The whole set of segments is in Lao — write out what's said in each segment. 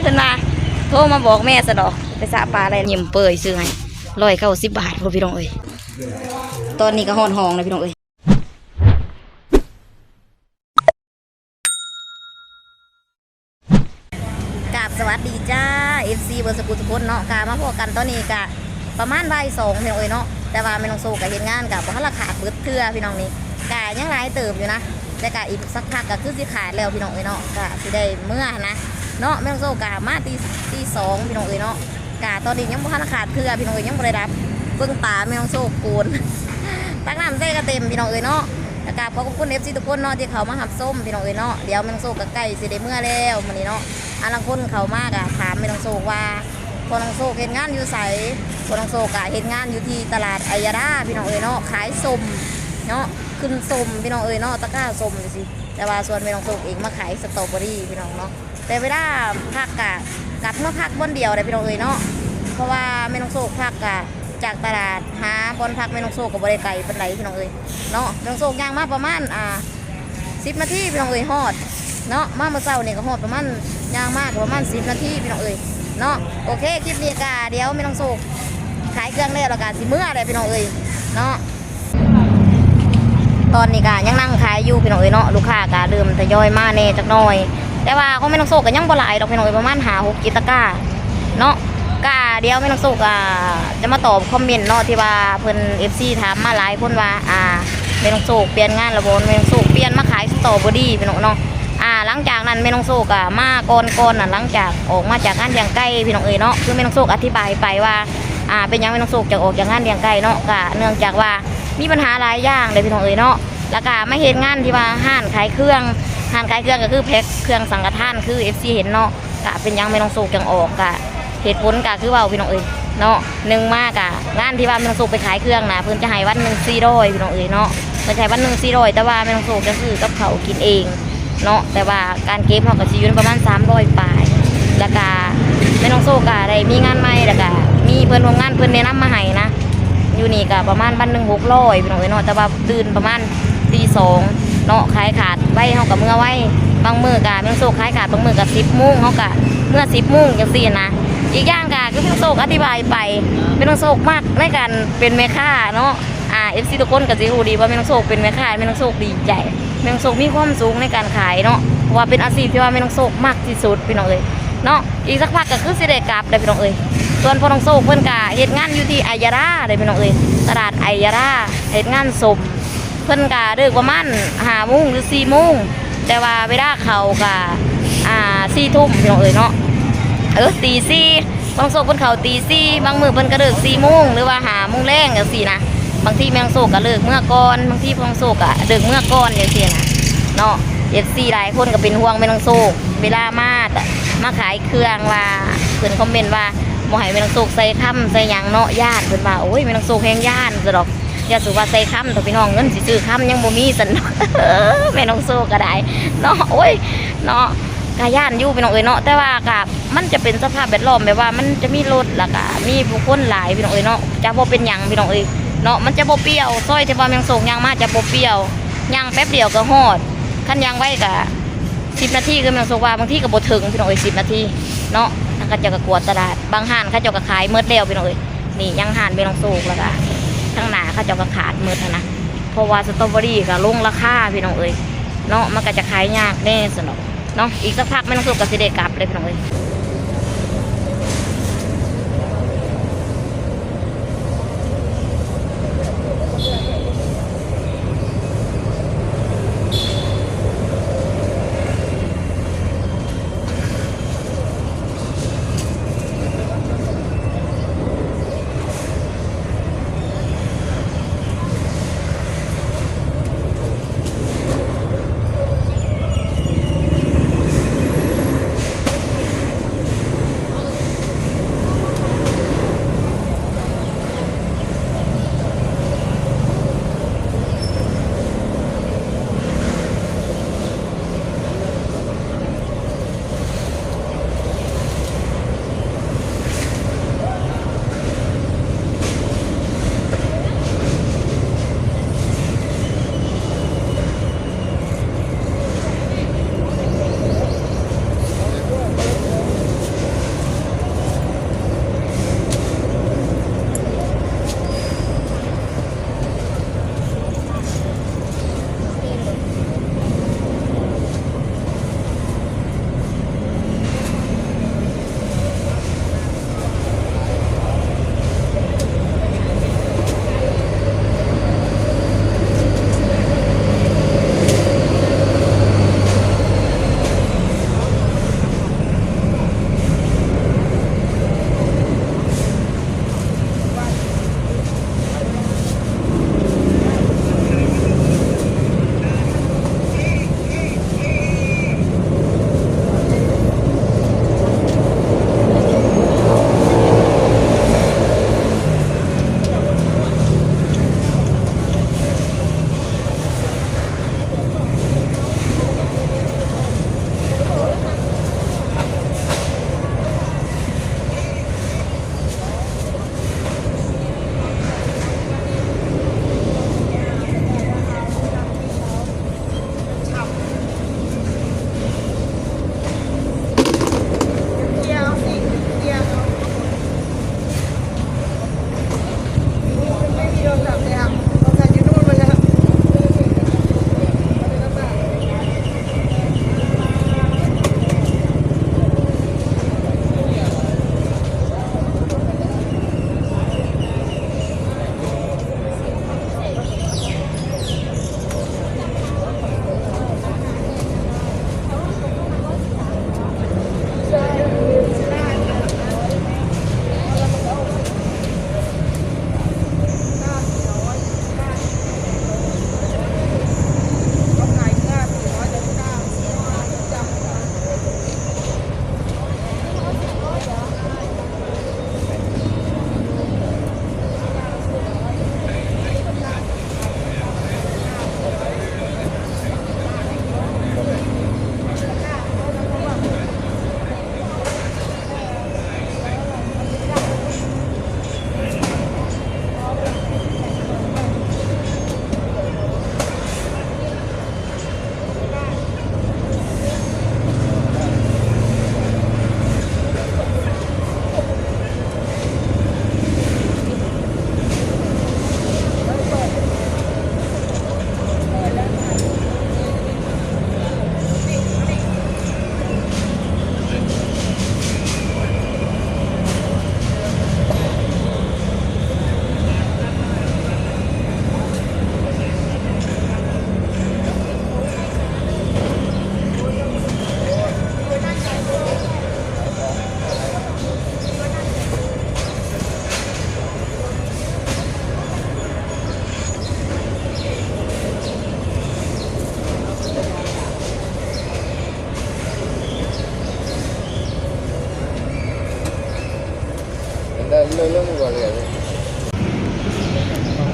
ເພິ່ນວ່າໂທມາບອກແມ່ຊະດອກ ໄປສະປາໄດ້ ຍິ້ມເປີຍຊື້ໃຫ້ ຮ້ອຍເກົ້າສິບບາດພຸ້ນ ພີ່ນ້ອງເອີຍ. ຕອນນີ້ກໍຮອດຫ້ອງແລ້ວ ພີ່ນ້ອງເອີຍ. ກາບສະຫວັດດີຈ້າ ເອັຟຊີ ເບິດສະກຸທຸກຄົນເນາະ. ກະມາພໍ້ກັນຕອນນີ້ກະປະມານບ່າຍສອງ ພີ່ນ້ອງເອີຍເນາະ. ແຕ່ວ່າແມ່ນ້ອງໂຊກະເຮັດງານກະບໍ່ທັນລະຂາດເບິດເທື່ອ ພີ່ນ້ອງນີ້. ກະຍັງຫຼາຍເຕີບຢູ່ນະ ແຕ່ກະອີກສັກພັກກະຄືຊິຂາດແລ້ວ ພີ່ນ້ອງເອີຍເນາະ. ກະຊິໄດ້ເມືອຫັ້ນນະເນາະ. ແມ່ນ້ອງໂຊກະມາຕີ ຕີສອງ ພີ່ນ້ອງເອີຍເນາະ. ກະຕອນນີ້ຍັງບໍ່ທັນຂາດເທື່ອ ພີ່ນ້ອງເອີຍ ຍັງບໍ່ໄດ້ດັບ. ເບິ່ງຕາແມ່ນ້ອງໂຊກໂກນ ຕັກນ້ຳໃສ່ກະເຕັມ ພີ່ນ້ອງເອີຍເນາະ. ກະກາບຂອບຂອບຄຸນ ເອັຟຊີ ທຸກຄົນເນາະ ທີ່ເຂົ້າມາຮັບຊົມ ພີ່ນ້ອງເອີຍເນາະ. ດຽວແມ່ນ້ອງໂຊກກະໃກ້ຊິໄດ້ເມືອແລ້ວມື້ນີ້ເນາະ. ອາ ລາງຄົນເຂົ້າມາກະຖາມແມ່ນ້ອງໂຊກວ່າ ພໍ່ນ້ອງໂຊກເຮັດງານຢູ່ໃສ? ພໍ່ນ້ອງໂຊກກະເຮັດງານຢູ່ທີ່ຕະຫຼາດໄອຢາດາ ພີ່ນ້ອງເອີຍເນາະ ຂາຍສົ້ມເນາະ ຂຶ້ນສົ້ມ ພີ່ນ້ອງເອີຍເນາະ ຕະກ້າສົ້ມຈັ່ງຊີ້. ແຕ່ວ່າສ່ວນແມ່ນ້ອງໂຊກເອງມາຂາຍສະຕໍເບີຣີ ພີ່ນ້ອງເນາະ. ແຕ່ເວລາພັກກະກັບມາພັກບ່ອນດຽວໄດ໋ ພີ່ນ້ອງເອີຍເນາະ. ເພາະວ່າແມ່ນ້ອງໂຊກພັກກະຈາກຕະຫຼາດຫາບ່ອນພັກແມ່ນ້ອງໂຊກກະບໍ່ໄດ້ໄກປານໃດ ພີ່ນ້ອງເອີຍເນາະ. ແມ່ນ້ອງໂຊກຍ່າງມາປະມານ ອ່າ ສິບນາທີ ພີ່ນ້ອງເອີຍ ຮອດເນາະ. ມາມື້ເຊົ້ານີ້ກະຮອດປະມານ ຍ່າງມາກະປະມານສິບນາທີ ພີ່ນ້ອງເອີຍເນາະ. ໂອເຄ ຄລິບນີ້ກະດຽວແມ່ນ້ອງໂຊກຂາຍເຄື່ອງແລ້ວ ລະກະຊິເມືອແລ້ວ ພີ່ນ້ອງເອີຍເນາະ. ຕອນນີ້ກະຍັງນັ່ງຂາຍຢູ່ ພີ່ນ້ອງເອີຍເນາະ. ລູກຄ້າກະເລີ່ມທະຍອຍມາແດ່ຈັກໜ້ອຍ ແຕ່ວ່າຂອງແມ່ນ້ອງໂຊກກະຍັງບໍ່ຫຼາຍດອກ ພີ່ນ້ອງເອີຍ ປະມານຫ້າຫົກເຈັດຕະກ້າເນາະ. ກະດຽວແມ່ນ້ອງໂຊກກະຈະມາຕອບຄອມເມັນເນາະ ທີ່ວ່າເພິ່ນ ເອັຟຊີ ຖາມມາຫຼາຍຄົນວ່າ ອ່າ ແມ່ນ້ອງໂຊກປ່ຽນງານລະບໍ່? ແມ່ນ້ອງໂຊກປ່ຽນມາຂາຍສະຕໍເບີຣີ ພີ່ນ້ອງເນາະ. ອ່າ ຫຼັງຈາກນັ້ນແມ່ນ້ອງໂຊກກະມາກ່ອນ ກ່ອນນັ້ນ ຫຼັງຈາກອອກມາຈາກງານລ້ຽງໄກ່ ພີ່ນ້ອງເອີຍເນາະ. ຄືແມ່ນ້ອງໂຊກອະທິບາຍໄປວ່າ ອ່າ ເປັນຫຍັງແມ່ນ້ອງໂຊກຈະອອກຈາກງານລ້ຽງໄກ່ເນາະ ກະເນື່ອງຈາກວ່າມີບັນຫາຫຼາຍຢ່າງເດ້ ພີ່ນ້ອງເອີຍເນາະ. ລະກະມາເຮັດງານທີ່ວ່າຮ້ານຂາຍເຄື່ອງ ຮ້ານຂາຍເຄື່ອງກະຄືແພັກເຄື່ອງສັງກະທານ ຄື ເອັຟຊີ ເຫັນເນາະ. ກະເປັນຫຍັງແມ່ນ້ອງໂຊກຈັ່ງອອກ ກະເຫດຜົນກະຄືເວົ້າ ພີ່ນ້ອງເອີຍເນາະ. ໜຶ່ງມາກະງານທີ່ວ່າແມ່ນ້ອງໂຊກໄປຂາຍເຄື່ອງນະ ເພິ່ນຈະໃຫ້ວັນໜຶ່ງສີ່ຮ້ອຍ ພີ່ນ້ອງເອີຍເນາະ. ເພິ່ນຈະໃຫ້ວັນໜຶ່ງສີ່ຮ້ອຍ ແຕ່ວ່າແມ່ນ້ອງໂຊກຈະຊື້ກັບເຂົ້າກິນເອງເນາະ. ແຕ່ວ່າການເກັບເຮົາກະຊິຢູ່ປະມານສາມຮ້ອຍປາຍ. ລະກະແມ່ນ້ອງໂຊກກະໄດ້ມີງານໃໝ່ ລະກະມີເພື່ອນຮ່ວມງານເພິ່ນແນະນຳມາໃຫ້ນະ. ຢູ່ນີ້ກະປະມານວັນໜຶ່ງຫົກຮ້ອຍ ພີ່ນ້ອງເອີຍເນາະ. ແຕ່ວ່າຕື່ນປະມານຕີສອງເນາະ ຂາຍຂາດໄວເຮົາກະເມືອໄວ. ບາງມື້ກະແມ່ນ້ອງໂຊກຂາຍຂາດ ບາງມື້ກະສິບໂມງ ເຮົາກະເມືອສິບໂມງຈັ່ງຊີ້ນະ. ອີກຢ່າງກະຄືແມ່ນ້ອງໂຊກອະທິບາຍໄປ ແມ່ນ້ອງໂຊກມັກໃນການເປັນແມ່ຄ້າເນາະ. ອ່າ ເອັຟຊີ ທຸກຄົນກະຊິຮູ້ດີວ່າແມ່ນ້ອງໂຊກເປັນແມ່ຄ້າ ແມ່ນ້ອງໂຊກດີໃຈ ແມ່ນ້ອງໂຊກມີຄວາມສຸກໃນການຂາຍເນາະ. ເພາະວ່າເປັນອາຊີບທີ່ວ່າແມ່ນ້ອງໂຊກມັກທີ່ສຸດ ພີ່ນ້ອງເອີຍເນາະ. ອີກສັກພັກກະຄືຊິໄດ້ກັບແລ້ວ ພີ່ນ້ອງເອີຍ. ສ່ວນພໍ່ນ້ອງໂຊກເພິ່ນກະເຮັດງານຢູ່ທີ່ໄອຢາດາເດ້ ພີ່ນ້ອງເອີຍ ຕະຫຼາດໄອຢາດາ ເຮັດງານສົ້ມ. ເພິ່ນກະເລີກປະມານຫ້າໂມງ ຫຼື ສີ່ໂມງ ແຕ່ວ່າເວລາເຂົ້າກະ ອ່າ ສີ່ທຸ່ມ ພີ່ນ້ອງເອີຍເນາະ. ເອີ ຕີສີ່ ບາງໂຊກເພິ່ນເຂົ້າຕີສີ່ ບາງມື້ເພິ່ນກະເລີກສີ່ໂມງ ຫຼືວ່າຫ້າໂມງແລງຈັ່ງຊີ້ນະ. ບາງທີແມ່ນ້ອງໂຊກກະເລີກເມືອກ່ອນ ບາງທີພໍ່ນ້ອງໂຊກກະເລີກເມືອກ່ອນຈັ່ງຊີ້ນະເນາະ. ເອັຟຊີ ຫຼາຍຄົນກະເປັນຫ່ວງແມ່ນ້ອງໂຊກ ເວລາມາ ມາຂາຍເຄື່ອງ ວ່າເພິ່ນຄອມເມັນວ່າບໍ່ໃຫ້ແມ່ນ້ອງໂຊກໃສ່ຄຳໃສ່ຫຍັງເນາະ ຢ້ານ ເພິ່ນວ່າ ໂອ້ຍ ແມ່ນ້ອງໂຊກແຮງຢ້ານຊະດອກ. ຢ່າສູ່ວ່າໃສ່ຄຳເຖາະ ພີ່ນ້ອງ ເງິນຊິຊື້ຄຳຍັງບໍ່ມີຊັ້ນດອກ ແມ່ນ້ອງໂຊກກະໄດ້ເນາະ. ໂອ້ຍ ເນາະ ກະຢ້ານຢູ່ ພີ່ນ້ອງເອີຍເນາະ. ແຕ່ວ່າກະມັນຈະເປັນສະພາບແວດລ້ອມແບບວ່າມັນຈະມີລົດ ລະກະມີຜູ້ຄົນຫຼາຍ ພີ່ນ້ອງເອີຍເນາະ. ຈະບໍ່ເປັນຫຍັງ ພີ່ນ້ອງເອີຍເນາະ ມັນຈະບໍ່ປ່ຽວ. ຊອຍທີ່ວ່າແມ່ນ້ອງໂຊກຍ່າງມາຈະບໍ່ປ່ຽວ ຍ່າງແປັບດຽວກະຮອດ. ຄັນຍ່າງໄວກະສິບນາທີ ຄືແມ່ນ້ອງໂຊກວ່າ ບາງທີກະບໍ່ເຖິງ ພີ່ນ້ອງເອີຍ ສິບນາທີເນາະ. ເຂົາເຈົ້າກະກວດຕະຫຼາດ ບາງຮ້ານເຂົາເຈົ້າກະຂາຍໝົດແລ້ວ ພີ່ນ້ອງເອີຍ. ນີ້ຍັງຮ້ານແມ່ນ້ອງໂຊກ ລະກະທາງໜ້າເຂົາເຈົ້າກະຂາດໝົດຫັ້ນນະ. ເພາະວ່າສະຕໍເບີຣີກະລົງລາຄາ ພີ່ນ້ອງເອີຍເນາະ ມັນກະຈະຂາຍຍາກແດ່ຊັ້ນດອກເນາະ. ອີກສັກພັກແມ່ນ້ອງໂຊກກະຊິໄດ້ກັບແລ້ວ ພີ່ນ້ອງເອີຍ.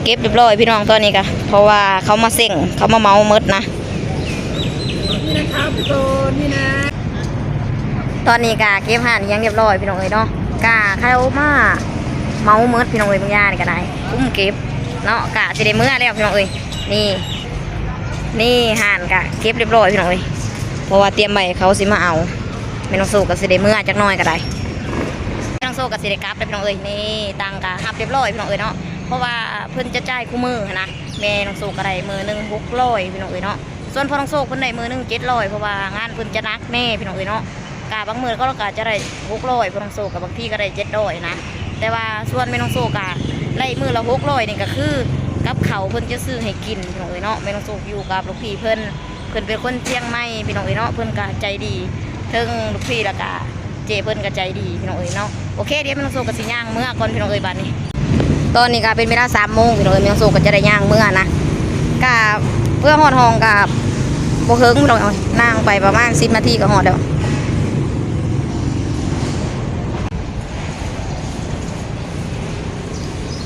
ເກັບຮຽບຮ້ອຍພີ່ນ້ອງ ຕອນນີ້ກະ ເພາະວ່າເຂົາມາເຊັງ ເຂົາມາເໝົາໝົດນະ. ຕອນນີ້ກະເກັບຮ້ານຫຍັງຮຽບຮ້ອຍພີ່ນ້ອງເອີຍເນາະ ກະເຂົາມາເໝົາໝົດພີ່ນ້ອງເອີຍ ບາງຢ່າງນີ້ກະໄດ້ ກຸມເກັບເນາະ ກະຊິໄດ້ເມືອແລ້ວພີ່ນ້ອງເອີຍ. ນີ້ ນີ້ຮ້ານກະເກັບຮຽບຮ້ອຍພີ່ນ້ອງເອີຍ ເພາະວ່າຕຽມໄວ້ເຂົາຊິມາເອົາ. ແມ່ນ້ອງໂຊກກະຊິໄດ້ເມືອຈັກໜ້ອຍກະໄດ້ ແມ່ນ້ອງໂຊກກະຊິໄດ້ກັບແລ້ວພີ່ນ້ອງເອີຍ. ນີ້ຕັງກະຮັບຮຽບຮ້ອຍພີ່ນ້ອງເອີຍເນາະ ເພາະວ່າເພິ່ນຈະຈ່າຍຄູ່ມື້ຫັ້ນນະ. ແມ່ນ້ອງໂຊກກະໄດ້ມື້ໜຶ່ງຫົກຮ້ອຍພີ່ນ້ອງເອີຍເນາະ ສ່ວນພໍ່ນ້ອງໂຊກເພິ່ນໄດ້ມື້ໜຶ່ງເຈັດຮ້ອຍ ເພາະວ່າງານເພິ່ນຈະໜັກແດ່ພີ່ນ້ອງເອີຍເນາະ. ກະບາງມື້ເຂົາກະຈະໄດ້ຫົກຮ້ອຍ ພໍ່ນ້ອງໂຊກກະບາງທີກະໄດ້ເຈັດຮ້ອຍນະ ແຕ່ວ່າສ່ວນແມ່ນ້ອງໂຊກກະໄດ້ມື້ລະຫົກຮ້ອຍ ນີ້ກະຄືກັບເຂົ້າເພິ່ນຈະຊື້ໃຫ້ກິນພີ່ນ້ອງເອີຍເນາະ. ແມ່ນ້ອງໂຊກຢູ່ກັບລູກພີ່ເພິ່ນ ເພິ່ນເປັນຄົນຊຽງໃໝ່ພີ່ນ້ອງເອີຍເນາະ ເພິ່ນກະໃຈດີ ເຖິງລູກພີ່ລະກະເຈ້ເພິ່ນກະໃຈດີພີ່ນ້ອງເອີຍເນາະ. ໂອເຄ ດຽວແມ່ນ້ອງໂຊກກະຊິຍ່າງເມືອກ່ອນພີ່ນ້ອງເອີຍບາດນີ້. ຕອນນີ້ກະເປັນເວລາສາມໂມງພີ່ນ້ອງເອີຍ ແມ່ນ້ອງໂຊກກະຈະໄດ້ຍ່າງເມືອນະ ກະເພື່ອຮອດຫ້ອງກະບໍ່ເຖິງພີ່ນ້ອງເອີຍ ຍ່າງໄປປະມານສິບນາທີກະຮອດແລ້ວ.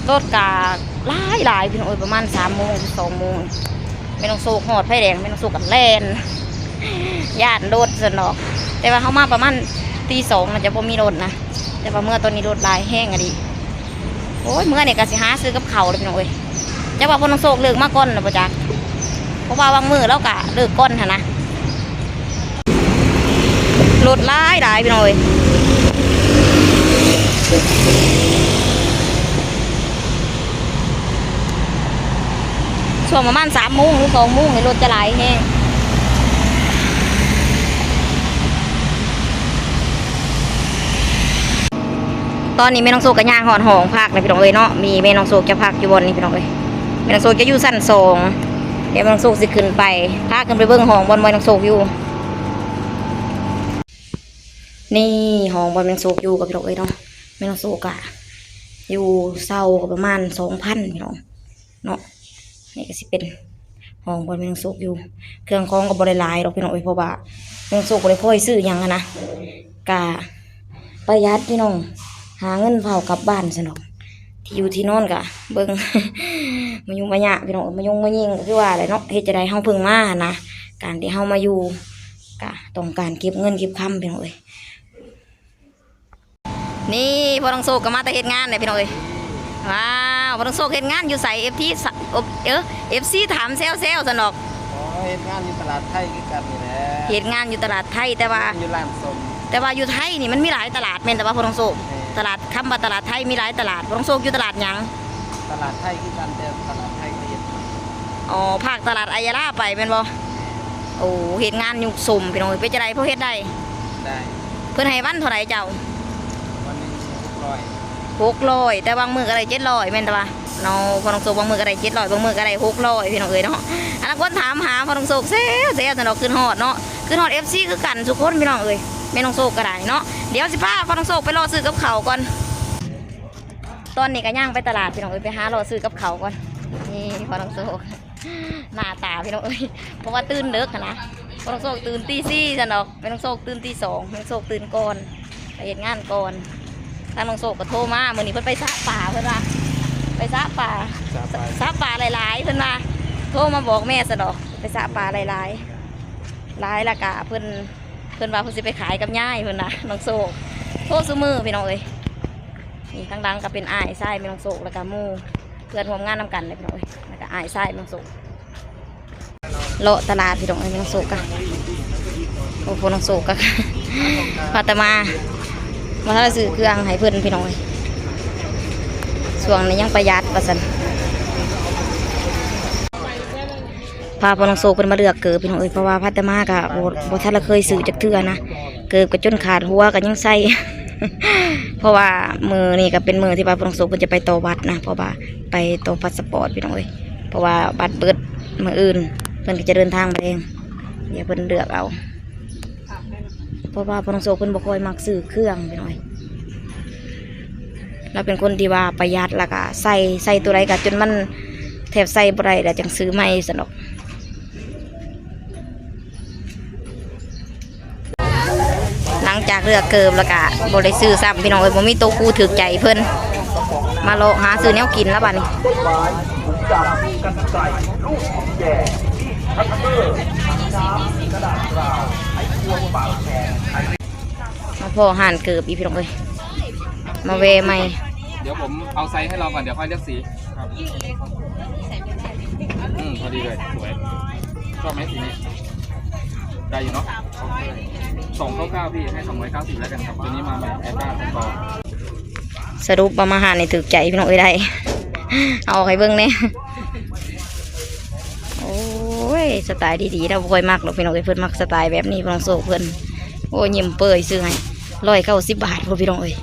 ລົດກະຫຼາຍໆພີ່ນ້ອງເອີຍ ປະມານສາມໂມງ ສອງໂມງ ແມ່ນ້ອງໂຊກຮອດໄຟແດງ ແມ່ນ້ອງໂຊກກະແລ່ນ ຢ້ານລົດຊັ້ນດອກ. ແຕ່ວ່າເຮົາມາປະມານຕີສອງ ໜ້າຈະບໍ່ມີລົດນະ ແຕ່ວ່າເມືອຕອນນີ້ລົດຫຼາຍແຮງອີ່ຫຼີ. ໂອ້ຍ ເມືອນີ້ກະຊິຫາຊື້ກັບເຂົ້າແລ້ວພີ່ນ້ອງເອີຍ ຈັກວ່າພໍ່ນ້ອງໂຊກເລີກມາກ່ອນລະບໍ່ຈັກ ເພາະວ່າບາງມື້ລາວກະເລີກກ່ອນຫັ້ນນະ. ລົດຫຼາຍໆພີ່ນ້ອງເອີຍ ຊ່ວງປະມານສາມໂມງ ຫຼື ສອງໂມງນີ້ລົດຈະຫຼາຍແຮງ. ຕອນນີ້ແມ່ນ້ອງໂຊກກະຍ່າງຮອດຫ້ອງພັກແລ້ວພີ່ນ້ອງເອີຍເນາະ. ມີແມ່ນ້ອງໂຊກຈະພັກຢູ່ບ່ອນນີ້ພີ່ນ້ອງເອີຍ ແມ່ນ້ອງໂຊກຈະຢູ່ຊັ້ນສອງ ດຽວແມ່ນ້ອງໂຊກຊິຂຶ້ນໄປ ພາຂຶ້ນໄປເບິ່ງຫ້ອງບ່ອນແມ່ນ້ອງໂຊກຢູ່. ນີ້ຫ້ອງບ່ອນແມ່ນ້ອງໂຊກຢູ່ກະພີ່ນ້ອງເອີຍເນາະ ແມ່ນ້ອງໂຊກກະຢູ່ເຊົ່າກະປະມານສອງພັນພີ່ນ້ອງເນາະ. ນີ້ກະຊິເປັນຫ້ອງບ່ອນແມ່ນ້ອງໂຊກຢູ່ ເຄື່ອງຂອງກະບໍ່ໄດ້ຫຼາຍດອກພີ່ນ້ອງເອີຍ ເພາະວ່າແມ່ນ້ອງໂຊກບໍ່ໄດ້ຄ່ອຍຊື້ຫຍັງຫັ້ນນະ ກະປະຢັດພີ່ນ້ອງ ຫາເງິນພາກັບບ້ານຊັ້ນດອກ. ທີ່ຢູ່ທີ່ນອນກະເບິ່ງ ມາຍຸງມາຍາກພີ່ນ້ອງ ມາຍຸງມາຍິງ ຄືວ່າແຫຼະເນາະ ເຮັດຈັ່ງໃດເຮົາເພິ່ງມາຫັ້ນນະ ການທີ່ເຮົາມາຢູ່ກະຕ້ອງການເກັບເງິນເກັບຄຳພີ່ນ້ອງເອີຍ. ນີ້ພໍ່ນ້ອງໂຊກກະມາແຕ່ເຮັດງານແຫຼະພີ່ນ້ອງເອີຍ. ວ້າວ ພໍ່ນ້ອງໂຊກເຮັດງານຢູ່ໃສ ເອັຟຊີ ເອີ ເອັຟຊີຖາມແຊວໆຊັ້ນດອກ. ອໍ ເຮັດງານຢູ່ຕະຫຼາດໄທຄືກັນນີ້ແຫຼະ ເຮັດງານຢູ່ຕະຫຼາດໄທ ແຕ່ວ່າ ຢູ່ຮ້ານສົ້ມ ແຕ່ວ່າຢູ່ໄທນີ້ມັນມີຫຼາຍຕະຫຼາດແມ່ນແຕ່ວ່າພໍ່ນ້ອງໂຊກ ແມ່ນ ຕະຫຼາດ ຄຳວ່າຕະຫຼາດໄທມີຫຼາຍຕະຫຼາດ ພໍ່ນ້ອງໂຊກຢູ່ຕະຫຼາດຫຍັງ? ຕະຫຼາດໄທຄືກັນ ແຕ່ຕະຫຼາດໄທກະເຮັດ ອໍ ພາກຕະຫຼາດໄອຍາລາໄປແມ່ນບໍ່? ແມ່ນ. ໂອ້ ເຮັດງານຢູ່ສົ້ມພີ່ນ້ອງເອີຍ ເປັນຈັ່ງໃດ ພໍເຮັດໄດ້? ໄດ້. ເພິ່ນໃຫ້ວັນເທົ່າໃດເຈົ້າ? ວັນໜຶ່ງຫົກຮ້ອຍ ຫົກຮ້ອຍ ແຕ່ບາງມື້ກະໄດ້ເຈັດຮ້ອຍແມ່ນແຕ່ວ່າເນາະ ພໍ່ນ້ອງໂຊກ ບາງມື້ກະໄດ້ເຈັດຮ້ອຍ ບາງມື້ກະໄດ້ຫົກຮ້ອຍພີ່ນ້ອງເອີຍເນາະ. ອັນລະຄົນຖາມຫາພໍ່ນ້ອງໂຊກແຊວໆຊັ້ນດອກ ຄຶດຮອດເນາະ ຄຶດຮອດເອັຟຊີຄືກັນທຸກຄົນພີ່ນ້ອງເອີຍ ແມ່ນ້ອງໂຊກກະໄດ້ເນາະ. ດຽວຊິພາພໍ່ນ້ອງໂຊກໄປເລາະຊື້ກັບເຂົ້າກ່ອນ. ຕອນນີ້ກະຍ່າງໄປຕະຫຼາດພີ່ນ້ອງເອີຍ ໄປຫາເລາະຊື້ກັບເຂົ້າກ່ອນ. ນີ້ພໍ່ນ້ອງໂຊກ ໜ້າຕາພີ່ນ້ອງເອີຍ ເພາະວ່າຕື່ນເດິກຫັ້ນນະ ພໍ່ນ້ອງໂຊກຕື່ນຕີສີ່ຊັ້ນດອກ ແມ່ນ້ອງໂຊກຕື່ນຕີສອງ ແມ່ນ້ອງໂຊກຕື່ນກ່ອນ ໄປເຮັດງານກ່ອນ. ທາງນ້ອງໂຊກກະໂທມາ ມື້ນີ້ເພິ່ນໄປສະປາ ເພິ່ນວ່າໄປສະປາ ສະປາ ສະປາຫຼາຍໆ ເພິ່ນວ່າ ໂທມາບອກແມ່ຊັ້ນດອກ ໄປສະປາຫຼາຍໆ ຫຼາຍລະກະເພິ່ນ ເພິ່ນວ່າເພິ່ນຊິໄປຂາຍກັບຍາຍເພິ່ນນະ ນ້ອງໂຊກ ໂທຊຸມື້ພີ່ນ້ອງເອີຍ. ນີ້ທາງຫຼັງກະເປັນອ້າຍຊາຍແມ່ນ້ອງໂຊກ ລະກະໝູ່ເພື່ອນຮ່ວມງານນຳກັນເດ້ພີ່ນ້ອງເອີຍ ລະກະອ້າຍຊາຍແມ່ນ້ອງໂຊກ. ເລາະຕະຫຼາດພີ່ນ້ອງເອີຍ ແມ່ນ້ອງໂຊກກະ ໂອ້ ພໍ່ນ້ອງໂຊກກະ ພາຕະມາ ມາຫາຊື້ເຄື່ອງໃຫ້ເພິ່ນພີ່ນ້ອງເອີຍ ຊ່ວງນີ້ຍັງປະຢັດວ່າຊັ້ນ. ພາພໍ່ນ້ອງໂຊກເພິ່ນມາເລືອກເກີບພີ່ນ້ອງເອີຍ ເພາະວ່າພາຕະມາກະບໍ່ ບໍ່ທັນລະເຄີຍຊື້ຈັກເທື່ອນະ ເກີບກະຈົນຂາດຫົວກະຍັງໃສ່ ເພາະວ່າມື້ນີ້ກະເປັນມື້ທີ່ວ່າພໍ່ນ້ອງໂຊກເພິ່ນຈະໄປຕໍ່ບັດນະ ເພາະວ່າໄປຕໍ່ພາສະປອດພີ່ນ້ອງເອີຍ ເພາະວ່າບັດເບິດມື້ອື່ນ ເພິ່ນກະຈະເດີນທາງມາແລງ ດຽວເພິ່ນເລືອກເອົາ. ເພາະວ່າພໍ່ນ້ອງໂຊກເພິ່ນບໍ່ຄ່ອຍມັກຊື້ເຄື່ອງພີ່ນ້ອງເອີຍ ລາວເປັນຄົນທີ່ວ່າປະຢັດ ລະກະໃສ່ ໃສ່ໂຕໃດກະຈົນມັນແທບໃສ່ບໍ່ໄດ້ ລະຈັ່ງຊື້ໃໝ່ຊັ້ນດອກ. ຫຼັງຈາກເລືອກເກີບລະກະບໍ່ໄດ້ຊື້ຊ້ຳພີ່ນ້ອງເອີຍ ບໍ່ມີໂຕຄູ່ຖືກໃຈເພິ່ນ. ມາເລາະຫາຊື້ແນວກິນລະບາດນີ້. ມາພໍ້ຮ້ານເກີບອີກ ພີ່ນ້ອງເອີຍ ມາແວ່ໃໝ່. เดี๋ยวผมเอาไซส์ให้ลองก่อน เดี๋ยวค่อยเลือกสีครับ อืม พอดีเลย สวย ชอบไหมสีนี้ ได้อยู่เนาะ สองเก้าเก้า พี่ ให้ สองร้อยเก้าสิบ แล้วกันครับ ตัวนี้มาใหม่ แอดด้า สอง สรุปວ່າມາຮ້ານນີ້ຖືກໃຈ ພີ່ນ້ອງເອີຍ ໄດ້ ເອົາອອກໃຫ້ເບິ່ງແດ່. ໂອ້ຍ ສະຕາຍດີໆ ລາວບໍ່ຄ່ອຍມັກດອກ ພີ່ນ້ອງເອີຍ ເພິ່ນມັກສະຕາຍແບບນີ້ ພໍ່ນ້ອງໂຊກເພິ່ນ. ໂອ້ຍ ຍິ້ມເປີຍ ຊື້ໃຫ້ ຮ້ອຍເກົ້າສິບບາດພຸ້ນ ພີ່ນ້ອງເອີຍ.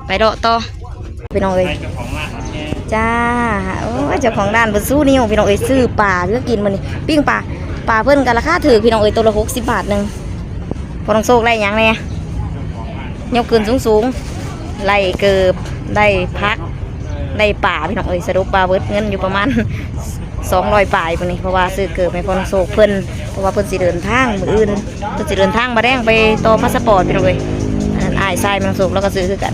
ໄປເລາະຕໍ່ ພີ່ນ້ອງເອີຍ. ເຈົ້າຂອງຮ້ານ ຈ້າ ໂອ້ຍ ເຈົ້າຂອງຮ້ານເພິ່ນຊູ້ນິ້ວ ພີ່ນ້ອງເອີຍ ຊື້ປາເພື່ອກິນມື້ນີ້ ປີ້ງປາ. ປາເພິ່ນກໍລາຄາຖືກ ພີ່ນ້ອງເອີຍ ໂຕລະຫົກສິບບາດໜຶ່ງ. ພໍ່ນ້ອງໂຊກໄດ້ຫຍັງແດ່? ຍົກຂຶ້ນສູງໆ ໄດ້ເກີບ ໄດ້ຜັກ ໄດ້ປາ ພີ່ນ້ອງເອີຍ. ສະຫຼຸບວ່າເບິດເງິນຢູ່ປະມານສອງຮ້ອຍປາຍມື້ນີ້ ເພາະວ່າຊື້ເກີບໃຫ້ພໍ່ນ້ອງໂຊກເພິ່ນ ເພາະວ່າເພິ່ນຊິເດີນທາງມື້ອື່ນ ເພິ່ນຊິເດີນທາງມາແລງໄປຕໍ່ພາສະປອດ ພີ່ນ້ອງເອີຍ. ອັນນັ້ນອ້າຍຊາຍແມ່ນ້ອງໂຊກ ລາວກໍຊື້ຄືກັນ.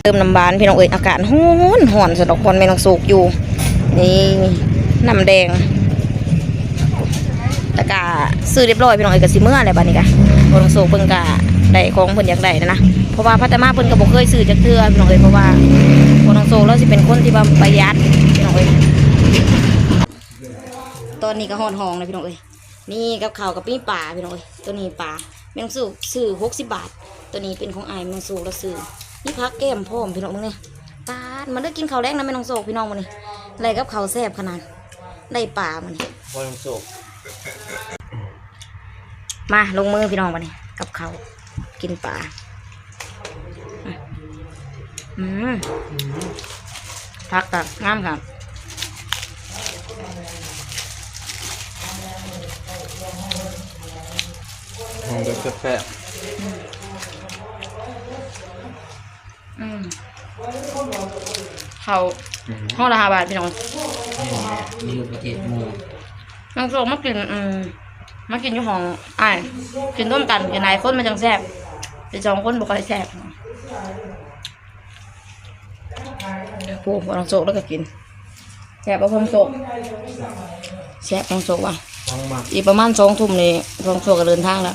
ເຕີມນ້ຳຫວານ ພີ່ນ້ອງເອີຍ ອາກາດຮ້ອນ ຮ້ອນຊັ້ນດອກ ບ່ອນແມ່ນ້ອງໂຊກຢູ່. ນີ້ ນ້ຳແດງ ແລ້ວກະຊື້ຮຽບຮ້ອຍ ພີ່ນ້ອງເອີຍ ກະຊິເມືອແລ້ວບາດນີ້ກະ. ພໍ່ນ້ອງໂຊກເພິ່ນກະໄດ້ຂອງເພິ່ນຢາກໄດ້ນະ ເພາະວ່າພັດຕະມາເພິ່ນກະບໍ່ເຄີຍຊື້ຈັກເທື່ອ ພີ່ນ້ອງເອີຍ ເພາະວ່າພໍ່ນ້ອງໂຊກລາວຊິເປັນຄົນທີ່ວ່າປະຢັດ ພີ່ນ້ອງເອີຍ. ຕອນນີ້ກະຮອດຫ້ອງແລ້ວ ພີ່ນ້ອງເອີຍ. ນີ້ກັບເຂົ້າກັບມີປາ ພີ່ນ້ອງເອີຍ. ໂຕນີ້ປາ ແມ່ນ້ອງໂຊກຊື້ຫົກສິບບາດ. ໂຕນີ້ເປັນຂອງອ້າຍແມ່ນ້ອງໂຊກລາວຊື້. ມີຜັກແກ້ມພ້ອມ ພີ່ນ້ອງ ເບິ່ງແດ່. ປາດ ມາເດີກິນເຂົ້າແລງນຳແມ່ນ້ອງໂຊກ ພີ່ນ້ອງ ມື້ນີ້ ໄດ້ກັບເຂົ້າແຊບຂະໜາດ ໄດ້ປາມື້ນີ້ ພໍ່ນ້ອງໂຊກ. ມາລົງມື ພີ່ນ້ອງ ບາດນີ້ ກັບເຂົ້າ ກິນປາ. ອືມ ຜັກກະງາມຄັກ ຂອງແຊບໆ. ອືມ ເຂົ້າ ອືມ ຫໍ່ລະຫ້າບາດ ພີ່ນ້ອງ. ແມ່ນແຫຼະ ມີຢູ່ປະເທດໝູ່. ນ້ອງໂຊກມາກິນ ອືມ ມາກິນຢູ່ຫ້ອງອ້າຍ ກິນຮ່ວມກັນ ກິນຫຼາຍຄົນມັນຈັ່ງແຊບ ກິນສອງຄົນບໍ່ຄ່ອຍແຊບ. ໂອ້ ນ້ອງໂຊກລາວກໍກິນ ແຊບບໍ່ ນ້ອງໂຊກ? ແຊບ ນ້ອງໂຊກວ່າ ອີກປະມານສອງທຸ່ມນີ້ ນ້ອງໂຊກກໍເດີນທາງແລ້ວ.